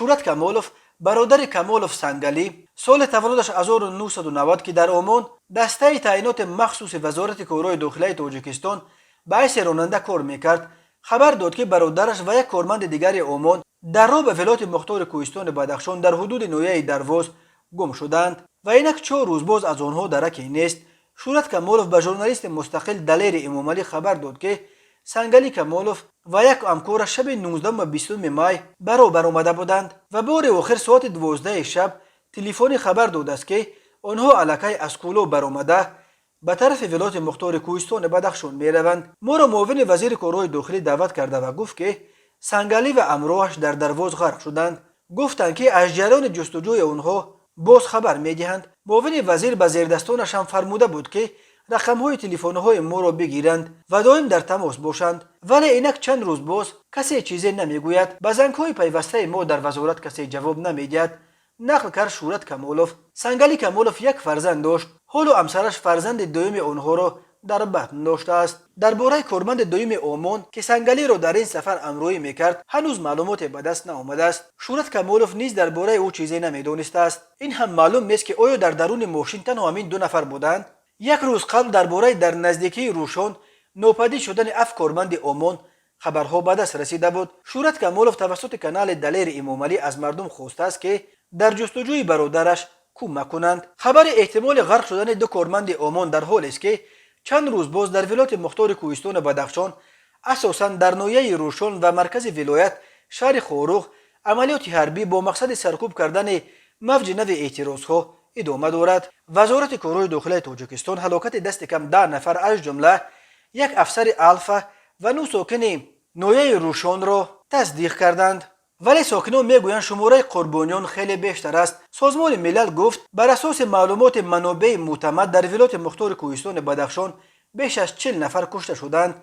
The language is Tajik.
Шӯҳрат Камолов, бародари Камолов Сангалӣ, соли таваллудаш 1990, ки дар ОМОН, дастаи таъиноти махсуси Вазорати корҳои дохилаи Тоҷикистон, ба ҳайси ронанда кор мекард, хабар дод, ки бародараш ва як корманди дигари ОМОН дар роҳ ба Вилояти Мухтори Кӯҳистони Бадахшон дар ҳудуди ноҳияи Дарвоз гум шуданд ва инак 4 рӯз боз аз онҳо дараке нест. Шӯҳрат Камолов ба журналисти мустақил Далери Эмомалӣ хабар дод, ки Сангалӣ Камолов ва як ҳамкораш шаби 19 ва 20 май ба роҳ баромада буданд ва бори охир соати 12 шаб телефонӣ хабар додааст, ки онҳо аллакай аз Кӯлоб баромада, ба тарафи Вилояти Мухтори Кӯҳистони Бадахшон мераванд. Моро муовини вазири корҳои дохилӣ даъват карда ва гуфт, ки Сангалӣ ва ҳамроҳаш дар Дарвоз ғарқ шуданд. Гуфтанд, ки аз ҷараёни ҷустуҷӯи онҳо боз хабар медиҳанд. Муовини вазир ба зердастонаш ҳам фармуда буд, ки рақамҳои телефонҳои моро бигиранд ва доим дар тамос бошанд. Вале инак чанд рӯз боз касе чизе намегӯяд. Ба зангҳои пайвастаи мо дар вазорат касе ҷавоб намедиҳад, нақл кард Шӯҳрат Камолов. Сангалӣ Камолов як фарзанд дошт. Ҳоло ҳамсараш фарзанди дуюми онҳоро дар батн доштааст. Дар бораи корманди дуюми ОМОН, ки Сангалиро дар ин сафар ҳамроҳӣ мекард, ҳанӯз маълумоте ба даст наомадааст. Шӯҳрат Камолов низ дар бораи ӯ чизе намедонистааст. Ин ҳам маълум нест, ки оё дар даруни мошин танҳо ҳамин ду нафар буданд. Як рӯз қабл дар бораи дар наздикии Рӯшон нопадид шудани ҳафт корманди ОМОН хабарҳо ба даст расида буд. Шӯҳрат Камолов тавассути канали Далери Эмомалӣ аз мардум хостааст, ки дар ҷустуҷӯи бародараш кӯмак кунанд. Хабари эҳтимоли ғарқ шудани ду корманди ОМОН дар ҳолест, ки чанд рӯз боз дар Вилояти Мухтори Кӯҳистони Бадахшон, асосан дар ноҳияи Рӯшон ва маркази вилоят, шаҳри Хоруғ, амалиёти ҳарбӣ бо мақсади саркӯб кардани мавҷи нави эътирозҳо идома дорад. Вазорати корҳои дохилаи Тоҷикистон ҳалокати дасти кам 10 нафар, аз ҷумла як афсари Алфа ва нӯ сокини ноҳияи Рӯшонро тасдиқ карданд, вале сокинон мегӯянд, шумораи қурбониён хеле бештар аст. Созмони Милал гуфт, бар асоси маълумоти манобеи мӯътамад, дар Вилояти Мухтори Кӯҳистони Бадахшон беш аз 40 нафар кушта шуданд.